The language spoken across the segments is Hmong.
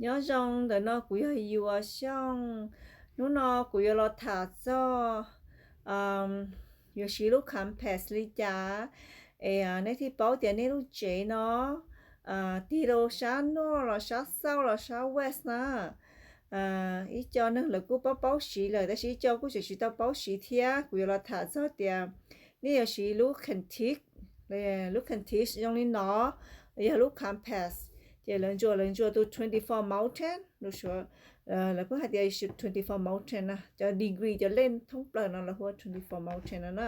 Nyob zoo, ntawm no kuv yog Yuav Xyooj. Hnub no kuv yuav los tham txog yuav siv lub compass li cas. Es nej thiaj paub tias nej lub tsev no tig rau sab north los sab south los sab west na. Ib co neeg lawv kuj paub paub siv lawm, tab sis ib co kuj tseem tsis tau paub siv thiab. Kuv yuav los tham txog tias nej yuav siv lub compass, lub compass zoo li no, yog lub compass, ces lawv ntsuas, lawv ntsuas tus twenty four mountain, lawv kuj hais tias twenty four mountain na, cov degree, cov lej thoob plaws no lawv hu ua twenty four mountain no na.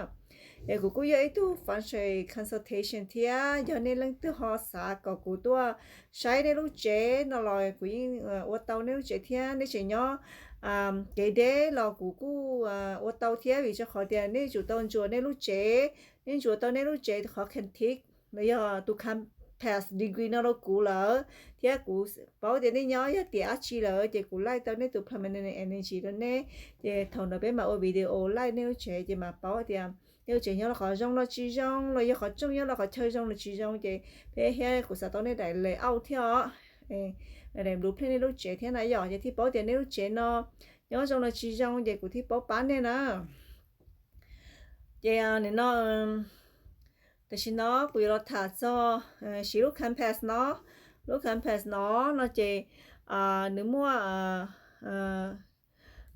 Es kuv kuj yog ib tug feng shui consultation thiab, yog nej leej twg ho xav kom kuv tuaj saib nej lub tsev no los kuv yeej ua tau nej lub tsev thiab. Nej tseem nyob kev deb los kuv kuj ua tau thiab, vim rau qhov tias nej tsum tau ntsuas nej lub tsev, nej ntsuas tau nej lub tsev qhov compass los yog tus compass degree no rau kuv lawm, thiab kuv paub tias nej nyob yog tiam dab tsi lawm, ces kuv laij tau nej tus permanent energy rau nej. Ces thaum ntawd peb mam ua video laij nej lub tsev, ces mam paub tias nej lub tsev nyob los qhov zoo los tsis zoo, los yog qhov tsooj nyob los qhov chaw zoo los tsis zoo, ces peb thiab kuv xav tau nej daim layout thiab os, daim blueprint nej lub tsev thiab na yom, ces thiaj paub tias nej lub tsev no nyob zoo los tsis zoo, ces kuv thiaj paub pab nej na. Ces nim no, tam sim no kuv yuav los tham txog siv lub compass no. Lub compass no no ces nws muaj,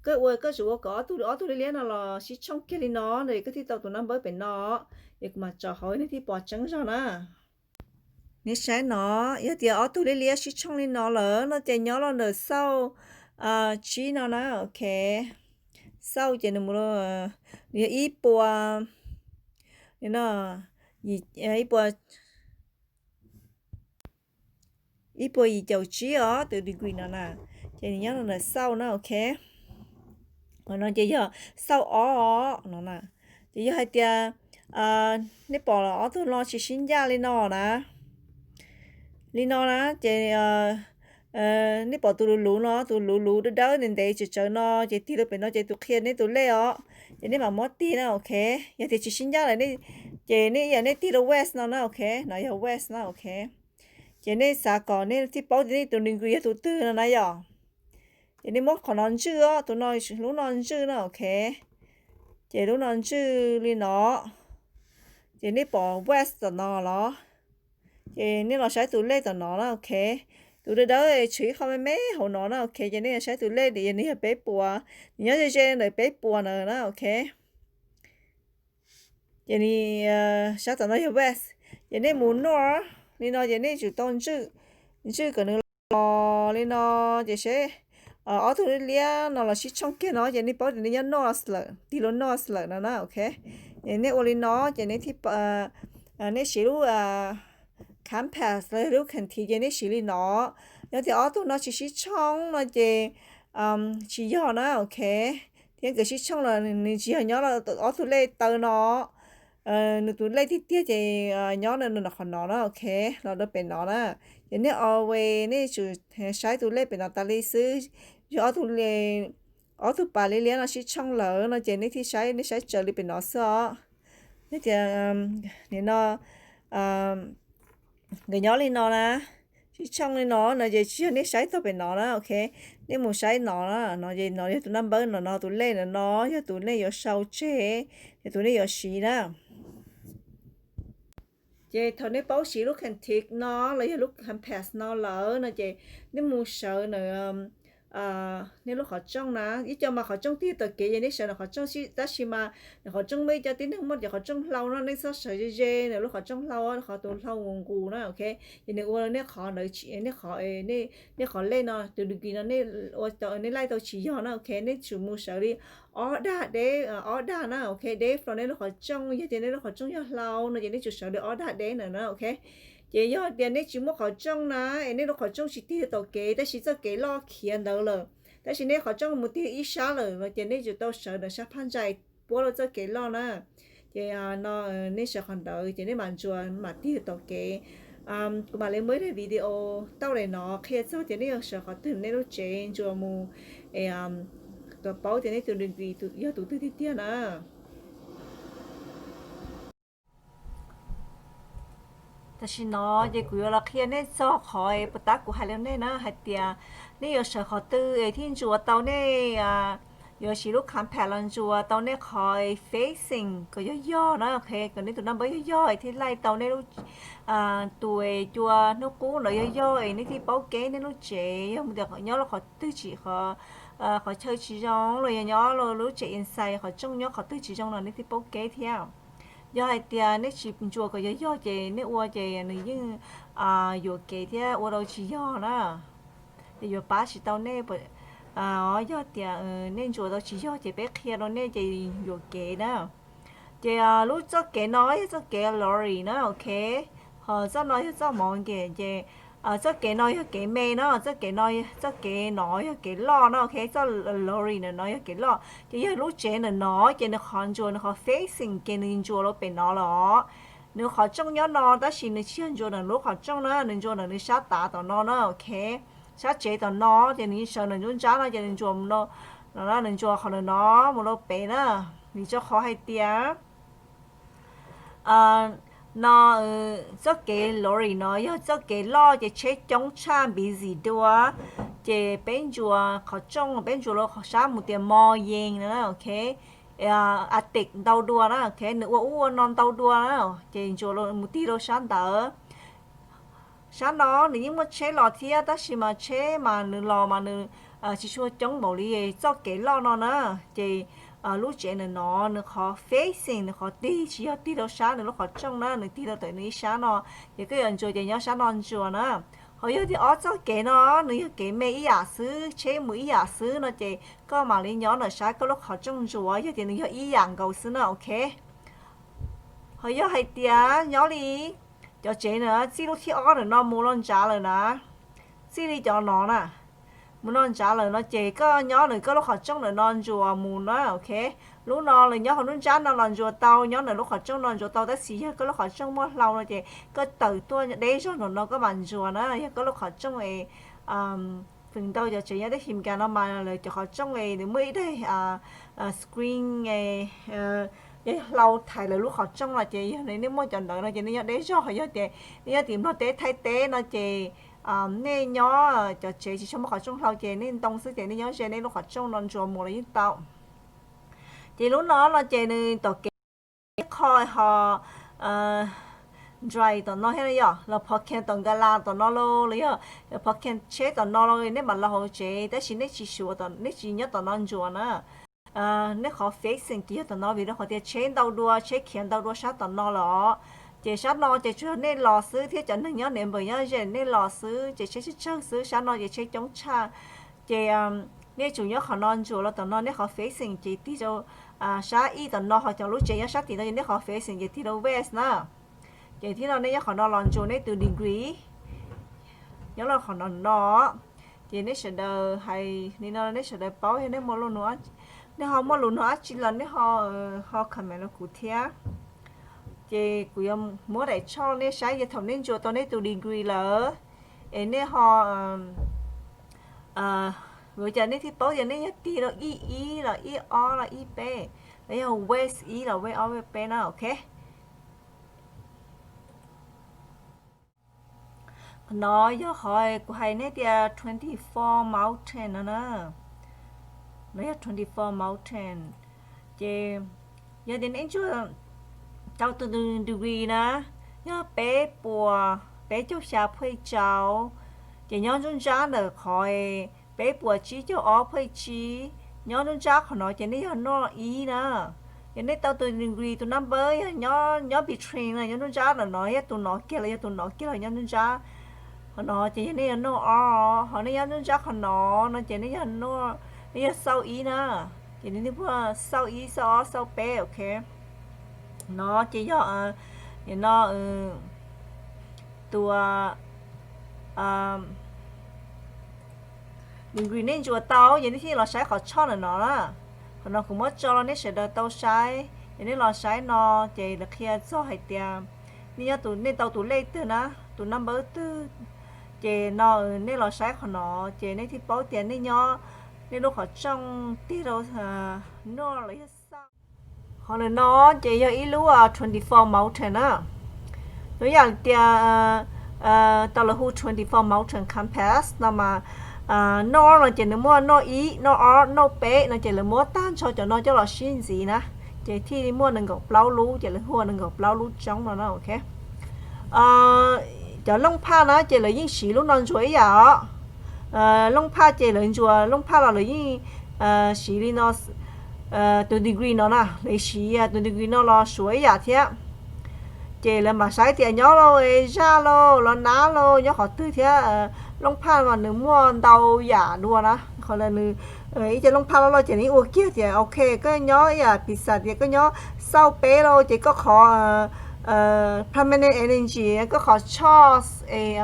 koj ua, koj tsum ua kom ob tug, ob tug liab liab no los sib tshooj kiag li no, no es koj thiaj tau tus naj npawb pem no. Ces kuv mam tsom hauv nej thiaj pom tseeb zog na. Nej saib no, yog tias ob tug liab liab sib tshooj li no lawm no ces nyob los ntawm south tsib no na, ok. South ces nws mus, nws yog ib puas, ib puas, ib puas yim caum tsib os tus degree no na, ces nws nyob los ntawm south na, ok. No ces yog south ob no na. Ces yog hais tias nej pom ob tug no tsis sib ncaj li no na, li no na, ces nej pom tus luv luv no, tus luv luv dawb dawb ntev ntev tsawv tsawv no, ces tig rau pem no ces tus qhia nej tus lej os, ces nej mam muab tig na, ok. Yog tias tsis sib ncaj lawm, ces nej yam nej tig rau west no na, ok, no yog west na, ok. Ces nej xav kom nej thiaj paub tias nej tus degree yog tus twg no na yom. Ces nej muab qhov no ntswj os, tus no, lub no ntswj na, ok. Ces lub no ntswj li no, ces nej pom west tom no los, ces nej los saib tus lej tom no na, ok. Tus dawb dawb tshuav ib qho me me hauv no na, ok, ces nej los saib tus lej, nws yog peb puas, nws nyob ze ze ntawm peb puas na, ok. Ces nws sab tom no yog west, ces nej mus north li no ces nej tsum tau ntswj, ntswj kom nws los li no, ces seb ob tug liab liab no los sib tshooj kiag no ces nej paub tias nej nyob north lawm, tig rau north lawm no na, ok. Ces nej ua li no ces nej thiaj, nej siv lub compass los yog lub compass ces nej siv li no. Yog tias ob tug no tsis sib tshooj no ces tsis yog na, ok. Thiab nkawd sib tshooj los nws tsis yog nyob ob tug lej taw no, nws tus lej tiag tiag ces nyob qhov no na, ok, los rau pem no na. Ces nej always nej tsum saib tus lej pem no tas li xwb. Yog ob tug, ob tug pas liab liab no sib tshooj lawm no ces nej thiaj saib, nej saib tsawv li pem no xwb os. Yog tias nim no nkawd nyob li no na, sib tshooj li no no ces tsis yog nej saib tau pem no na, ok. Nej mus saib no na, no ces no yog tus naj npawb no, no tus lej no, no yog tus nej yuav sau tseg, yog tus nej yuav siv na. Ces thaum nej paub siv lub compass no los yog lub compass no lawm no ces nej mus sawv ntawm nej lub qhov rooj na. Ib co mas qhov rooj tig tom kev ces nej sawv ntawm qhov rooj, tab sis mas ntawm qhov rooj muaj ib co tib neeg muaj cov qhov rooj hlau no, nej txhob sawv ze ze ntawm lub qhov rooj hlau, qhov tus hlau nqus nqus na, ok. Ces nws ua nej qhov ntawd, nej qhov, nej qhov lej no, tus degree no nej ua, nej laij tau tsis yog na, ok. Nej tsum mus sawv li ob dag deb, ob dag na, ok, deb from nej lub qhov rooj. Yog tias nej lub qhov rooj yog hlau no ces nej tsum sawv li ob dag deb ntawd na, ok. Ces yog tias nej tsis muaj qhov rooj na, es nej lub qhov rooj tsis tig tom kev tab sis txoj kev loj khiav ntawd lawm, tab sis nej qhov rooj mus tig ib sab lawm no ces nej tsum tau sawv ntawm sab phab ntsa puab rau txoj kev loj na. Ces no nej sawv qhov ntawd ces nej mam ntsuas mam tig tom kev. Kuv mam li muab ib daim video tauj daim no qhia txog tias nej yuav sawv qhov twg nej lub tsev ntsuas mus, es kom paub tias nej tus degree yog tus twg tiag tiag na. Tam sim no ces kuv yuav los qhia nej txog qhov puas tab kuv hais rau nej na hais tias nej yuav sawv qhov twg es thiaj ntsuas tau nej, yuav siv lub compact los ntsuas tau nej qhov facing kom yog yog na, ok, kom nej tus naj npawb yog yog es thiaj laij tau nej lub tus cua hnub qub ntawd yog yog es nej thiaj paub kev nej lub tsev yog mus tias nyob lub qhov twg tsis, qhov chaw tsis zoo los yog nyob lub tsev inside qhov rooj nyob qhov twg tsis zoo no nej thiaj paub kev thiab. Yog hais tias nej tsis ntsuas kom yog yog ces nej ua ces nws yeej yuam kev thiab ua rau tsis yog na, ces yuav pab tsis tau nej. Yog tias nej ntsuas tau tsis yog ces peb qhia rau nej ces yuam kev na. Ces lub txoj kev no yog txoj kev lorry na, ok, ho txoj no yog txoj mov nkem ces txoj kev no yog kev me na, txoj kev no, txoj kev no yog kev loj na, ok, txoj lorry ntawm no yog kev loj ces yog lub tsev ntawm no ces nws qhov ntsuas nws qhov facing ces nws ntsuas rau pem no los nws qhov rooj nyob no tab sis nws tsis yog ntsuas ntawm lub qhov rooj na, nws ntsuas ntawm nws sab tav tom no na, ok, sab tsev tom no ces nws sawv ntawm nruab nrab no ces nws ntsuas no, nws ntsuas qhov ntawm no mus rau pem na, vim rau qhov hais tias no txoj kev lorry no yog txoj kev loj ces tsheb coob tshaj busy dua, ces peb ntsuas qhov rooj peb ntsuas rau sab mus tias mo yees na, ok, attic ntau dua na, ok, nws ua ub ua no ntau dua na, ces ntsuas mus tig rau sab ntawd. Sab no nws yeej muaj tsheb los thiab tab sis mas tsheb mas nws los mas nws tsis tshua coob npaum li txoj kev loj no na, ces lub tsev ntawm no nws qhov facing nws qhov tig tsis yog tig rau sab nws lub qhov rooj na, nws tig rau tom nws ib sab no, ces koj yuav ntsuas ces nyob sab no ntsuas na. Ho yog tias ob txoj kev no nws yog kev me ib yam xwb tsheb mus ib yam xwb no ces koj mam li nyob ntawm sab koj lub qhov rooj ntsuas yog tias nws yog ib yam nkaus xwb na, ok. Ho yog hais tias nyob li cov tsev na txij lub thib ob ntawm no mus no ntsav lawm na, txij li cov no na, mus no ntsav lawm no ces koj nyob ntawm koj lub qhov rooj ntawm no ntsuas mus na, ok. Lub no lawv nyob hauv nruab nrab no los ntsuas tau, nyob ntawm lub qhov rooj no ntsuas tau tab sis yog koj lub qhov rooj muaj hlau no ces koj tawm tuaj deb zog ntawm no koj mam ntsuas na, yog koj lub qhov rooj es feem ntau cov tsev nyob teb chaws Amelikas no mas lawv cov qhov rooj es nws muaj ib daim screen, yog hlau thaiv lawv lub qhov rooj no ces yog nej muaj cov ntawd no ces nej nyob deb zog, yog tias nej nyob tim Nplog teb Thaib teb no ces nej nyob cov tsev tsis tshua muaj qhov rooj hlau ces nej ntoo xwb ces nej nyob ze nej lub qhov rooj no ntsuas mus los yeej tau. Ces lub no no ces nws tom kev qho ho dry tom no thiab yom, los phov khees tom nkas las tom no los los yog phov khees tsheb tom no los nej mam los hauv tsev tab sis nej tsis suav, nej tsis nyob tom no ntsuas na. Nej qhov facing ces yog tom no vim rau qhov tias tsheb ntau dua, tsheb khiav ntau dua sab tom no los, ces sab no ces tsuas yog nej los xwb thiab cov neeg nyob neighbor nyob ze nej los xwb ces tsheb tsawg tsawg xwb, sab no ces tsheb coob tshaj. Ces nej tsum nyob qhov no ntsuas los tom no nej qhov facing ces tig rau sab ib tom no, ho cov lub tsev nyob sab tim no ces nej qhov facing ces tig rau west na. Ces thiab no nej nyob qhov no los ntsuas nej tus degree nyob los qhov no no. Ces nej sawv daws hais li no nej sawv daws paub, yog nej muaj lus, nej ho muaj lus nug dab tsi los nej ho comment rau kuv thiab. Ces kuv yuav muab daim tshoj nej saib, yog thaum nej ntsuas tau nej tus degree lawm es nej ho, ua cas nej thiaj paub tias nej yog tig rau ib ib los ib ob los ib peb, los yog west ib los west ob west peb na, ok. Qhov no yog qhov kuv hais nej tias twenty four mountain no na. No yog twenty four mountain. Ces yog tias nej ntsuas tau tus degree na, yog peb puas peb caug xya phuj tsau, ces nyob nruab nrab ntawm qhov peb puas tsib caug ob phuj tsib, nyob nruab nrab qhov no ces nej yog noj ib na. Yog nej tau tus degree tus naj npawb yog nyob between na, nyob nruab nrab ntawm no, yog tus no kiag los yog tus no kiag los nyob nruab nrab qhov no ces yog nej yog noj ob, ho nej nyob nruab nrab qhov no no ces nej yog, nej yog xauj ib na, ces nej puag xauj ib xauj ob xauj peb, ok. No ces yog, no tus degree nej ntsuas tau ces nej thiaj los saib qhov tshoj ntawm no na. Qhov no kuv muab tso rau nej sawv daws tau saib, ces nej los saib no, ces lawv qhia txog hais tias nej nyob tus, nej tau tus lej twg na, tus naj npawb twg, ces no nej los saib qhov no, ces nej thiaj paub tias nej nyob, nej lub qhov rooj tig rau noj los yog xauj. Qhov ntawm no ces yog ib lub twenty four mountain na. Yog tias tau lawv hu twenty four mountain compass no mas, noj no ces nws muaj noj ib, noj ob, noj peb no ces lawv muab tag nrho cov no coj los sib ntxiv na, ces thiaj muaj nees nkaum plaub lub, ces lawv hu ua nees nkaum plaub lub tsoob no na, ok. Cov looj phaj na ces lawv yeej siv lub no ntsuas ib yam os. Looj phaj ces lawv ntsuas looj phaj los lawv yeej siv li no, tus degree no na, lawv siv tus degree no los suav ib yam thiab. Ces lawv mam saib tias nyob lauj, zaj lauj, los nab lauj, nyob qhov twg thiab. Looj phaj mas nws muaj ntau yam dua na, qhov nws, ib cov looj phaj loj loj ces nws ua kiag tias ok, koj nyob ib yam piv xam tias koj nyob xauj peb lauj, ces koj qhov permanent energy, koj qhov choj es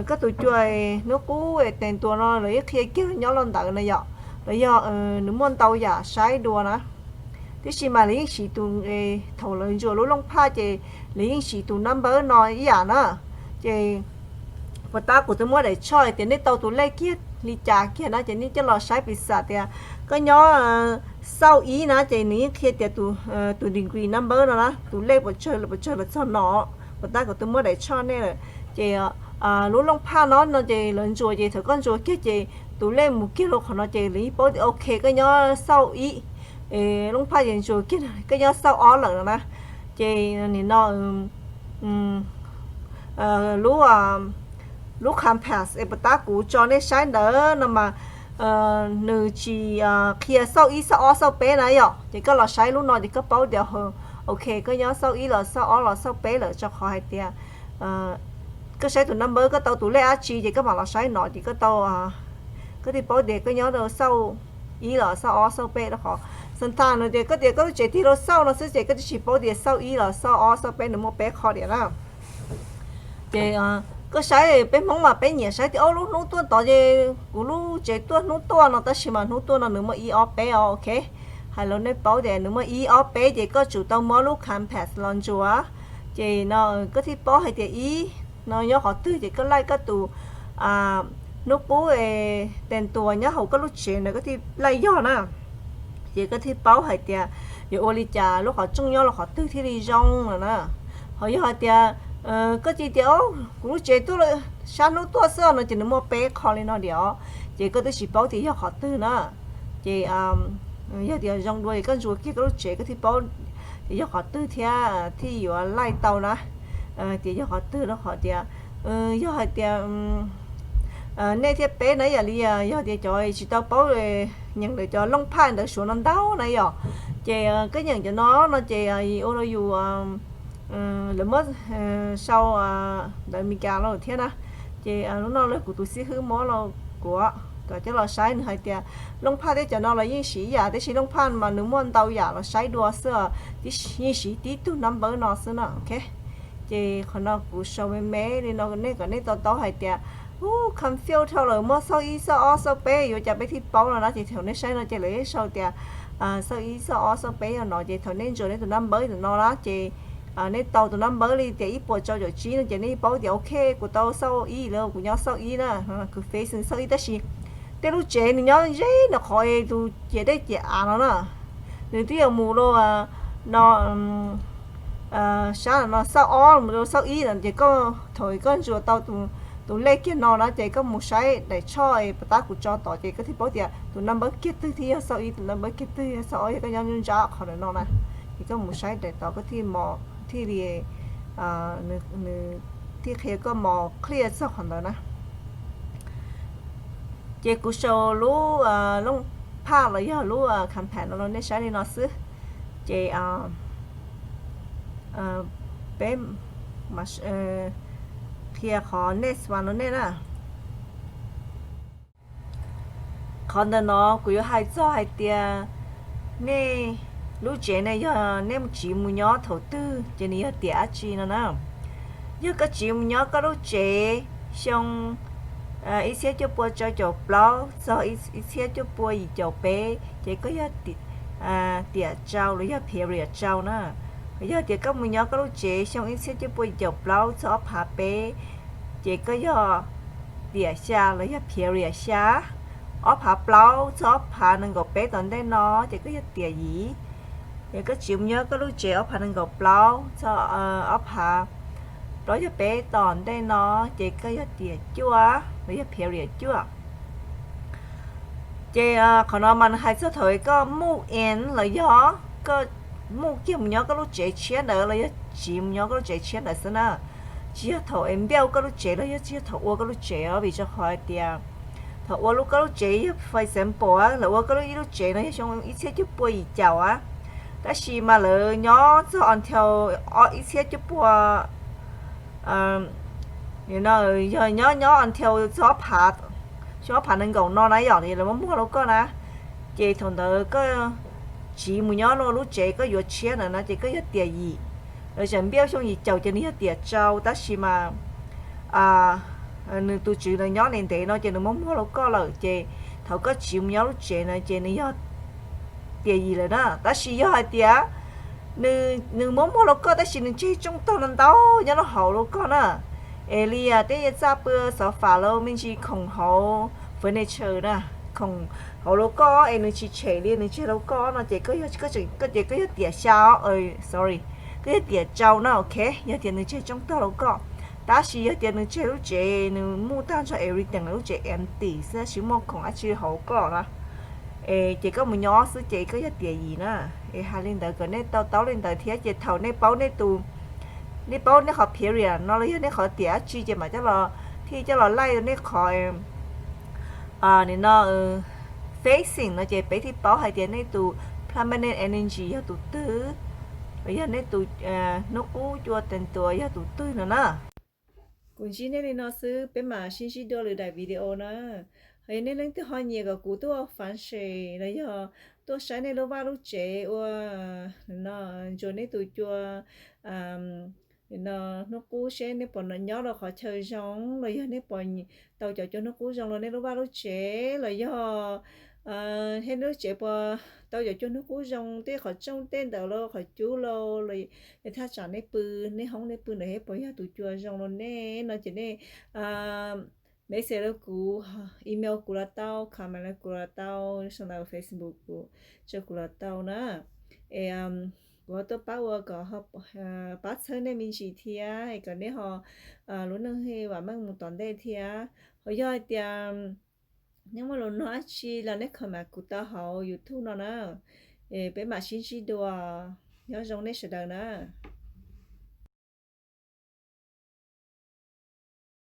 koj tus cua hnub qub es tees tuas no lawv yeej qhia kiag nyob los ntawd na yom, los yog nws muaj ntau yam saib dua na. Tiam sis mas lawv yeej siv tus, thaum lawv ntsuas lub looj phaj ces lawv yeej siv tus number no ib yam na. Ces puas tab kuv twb muab daim choj tias nej tau tus lej kiag li cas kiag na ces nej coj los saib piv xam tias koj nyob xauj ib na ces nws yeej qhia tias tus degree number no na, tus lej puas tsawg puas tsawg los txog no. Puas tab kuv twb muab daim choj nej lawm. Ces lub looj phaj no no ces lawv ntsuas ces thaum koj ntsuas kiag ces tus lej mus kiag rau qhov no ces lawv yeej paub tias ok koj nyob xauj ib. Looj phaj ces ntsuas kiag koj nyob xauj ob lawm no na. Ces nim no lub, lub compass es puas tab kuv tso nej saib ntawd no mas nws tsis qhia xauj ib xauj ob xauj peb na yom, ces koj los saib lub no ces koj paub tias ok koj nyob xauj ib los xauj ob los xauj peb lawm, rau qhov hais tias koj saib tus number koj tau tus lej dab tsi ces koj mam los saib no ces koj tau, koj thiaj paub tias koj nyob rau xauj ib los xauj ob xauj peb rau qhov sometimes no ces koj tias koj lub tsev tig rau xauj no xwb ces koj twb tsis paub tias xauj ib los xauj ob xauj peb nws muaj peb qho diam na. Ces koj saib peb Hmoob mas peb nyiam saib tias ob lub hnub tuaj tod ces kuv lub tsev tuaj hnub tuaj no, tab sis mas hnub tuaj no nws muaj ib ob peb os, ok. Hais los nej paub tias nws muaj ib ob peb ces koj tsum tau muab lub compass los ntsuas. Ces no koj thiaj paub hais tias ib no nyob qhov twg ces koj laij koj tus hnub qub tees tuas nyob hauv koj lub tsev ntawd koj thiaj laij yog na. Ces koj thiaj paub hais tias yuav ua li cas lub qhov rooj nyob rau qhov twg thiaj li zoo no na. Ho yog hais tias koj cia tias kuv lub tsev tuaj sab hnub tuaj xwb no ces nws muaj peb qho li no diam, ces koj twb tsis paub tias yog qhov twg na. Ces yog tias zoo dua ces koj ntsuas kiag koj lub tsev koj thiaj paub tias yog qhov twg thiab thiaj yuav laij tau na, tias yog qhov twg rau qhov tias yog hais tias nej thiab peb na yam li yog tias cov tsis tau paub nyeem ntawm cov looj phaj ntawd suav no ntau na yom, ces koj nyeem cov no no ces ua rau yus lawv muab sau ntawv Meskas los thiab na. Ces lub no lawm kuv tus xib hwb muab los kuv kom coj los saib, nws hais tias looj phaj thiab cov no los yeej siv ib yam, tiam sis looj phaj mas nws muaj ntau yam los saib dua xwb, yeej siv tib tug number no xwb no, ok. Ces qhov no kuv sau me me li no nej kom nej to taub hais tias ub confuse dhau lawm, muab xauj ib xauj ob xauj peb yuav cas peb thiaj paub no na. Ces thaum nej saib no ces lawv yeej sau tias xauj ib xauj ob xauj peb yog no, ces thaum nej ntsuas nej tus number ntawm no na ces nej tau tus number li tias ib puas rau caum tsib no ces nej paub tias ok kuv tau xauj ib lawm, kuv nyob xauj ib na, kuv facing xauj ib, tab sis tej lub tsev nws nyob ze no qhov tus ciam dej ciam av no na, nws twb yuav mus rau no sab no xauj ob mus rau xauj ib no ces koj thaum koj ntsuas tau tus lej kiag no na ces koj mus saib daim choj puas tab kuv tso tod ces koj thiaj paub tias tus number kiag twg thiaj yog xauj ib, tus number kiag twg yog xauj ob, yog koj nyob nruab nrab qhov ntawm no na. Ces koj mus saib daim tod koj thiaj mos thiaj li nws thiaj qhia koj mos clear txog qhov ntawd na. Ces kuv sau lub looj phaj los yog lub compass no rau nej saib li no xwb. Ces peb qhia qhov next one rau nej na. Qhov ntawm no kuv yuav hais txog hais tias nej lub tsev ne yog nej mus tsiv mus nyob thaum twg ces nws yog tiam dab tsi no na. Yog koj tsiv mus nyob koj lub tsev xyoo ib txhiab cuaj pua rau caum plaub txog ib txhiab cuaj pua yim caum peb ces koj yog tiam rau los yog period rau na. Yog tias koj mus nyob koj lub tsev xyoo ib txhiab cuaj pua yim caum plaub txog ob phav peb ces koj yog tiam xya los yog period xya. Ob phav plaub txog ob phav nees nkaum peb tom ntej no ces koj yog tiam yim. Yog koj tsiv mus nyob koj lub tsev ob phav nees nkaum plaub txog ob phav plaub caug peb tom ntej no, ces koj yog tiam cuaj los yog period cuaj. Ces qhov no mas nws hais txog thaum koj move in los yog koj move kiag mus nyob koj lub tsev tshiab ntawd los yog tsiv mus nyob koj lub tsev tshiab ntawd xwb na. Tsis yog thaum es build koj lub tsev los yog tsis yog thaum ua koj lub tsev os, vim rau qhov hais tias thaum ua lub koj lub tsev yog, for example, lawv ua koj lub ib lub tsev no yog xyoo ib txhiab cuaj pua yim caum a, tab sis mas lawv nyob txog until ib txhiab cuaj pua, yog nyob nyob until txog ob phav, xyoo ob phav nees nkaum no na yom, lawv muab muag rau koj na. Ces thaum ntawd koj tsiv mus nyob lub tsev koj yuav tshiab ntawd na ces koj yog tiam yim. Lawv tseem build xyoo yim caum ces nws yog tiam rau, tab sis mas nws tus tswv nws nyob ntev ntev no ces nws muab muag rau koj lawm ces thaum koj tsiv mus nyob lub tsev na ces nws yog tiam yim lawm na. Tab sis yog hais tias nws muab muag rau koj tab sis nws tseg rooj tog no ntau nyob rau hauv rau koj na, es li tej txaj pw, sofa los me ntsis khoom hauv furniture na, khoom hauv rau koj es nws tsis tshem li nws tseg rau koj no ces koj yog, koj ces koj yog tiam xya, sorry, koj yog tiam rau na, ok. Yog tias nws tseg rooj tog rau koj, tab sis yog tias nws tseg lub tsev nws move tag nrho everything, lub tsev empty xwb tsis muaj khoom dab tsi hauv koj na, es ces koj mus nyob xwb ces koj yog tiam yim na. Es hais li ntawd kom nej to taub li ntawd thiab ces thaum nej paub nej tus, nej paub nej qhov period no los yog nej qhov tiam dab tsi ces mam coj los, thiaj coj los laij nej qhov nim no facing no ces peb thiaj paub hais tias nej tus permanent energy yog tus twg, los yog nej tus hnub qub cua tees tuas yog tus twg no na. Kuv ntsib nej li no xwb, peb mam sib ntsib dua lwm daim video na. Hos yog nej leej twg ho nyiam kom kuv tuaj ua feng shui los yog tuaj saib nej lub vaj lub tsev ua no, ntsuas nej tus cua no hnub qub seb nej puas nyob rau qhov chaw zoo los yog nej puas tau cov cua hnub qub zoo rau nej lub vaj lub tsev los yog nej lub tsev puas tau cov cua hnub qub zoo, tej qhov rooj tej ntawd los qhov cub los, los thaj tsam nej pw, nej hoob nej pw ntawd puas yog tus cua zoo rau nej no ces nej message rau kuv, email kuv los tau, comment rau kuv los tau, sau ntawv Facebook kuv, rau kuv los tau na. Es kuv ho tuaj pab ua kom, pab txhawb nej me ntsis thiab es kom nej ho lub neej vam meej mus tom ntej thiab. Hos yog hais tias nej muaj lus nug dab tsi los nej comment kuv tau hauv YouTube no na. Es peb mam sib ntsib dua, nyob zoo nej sawv daws na.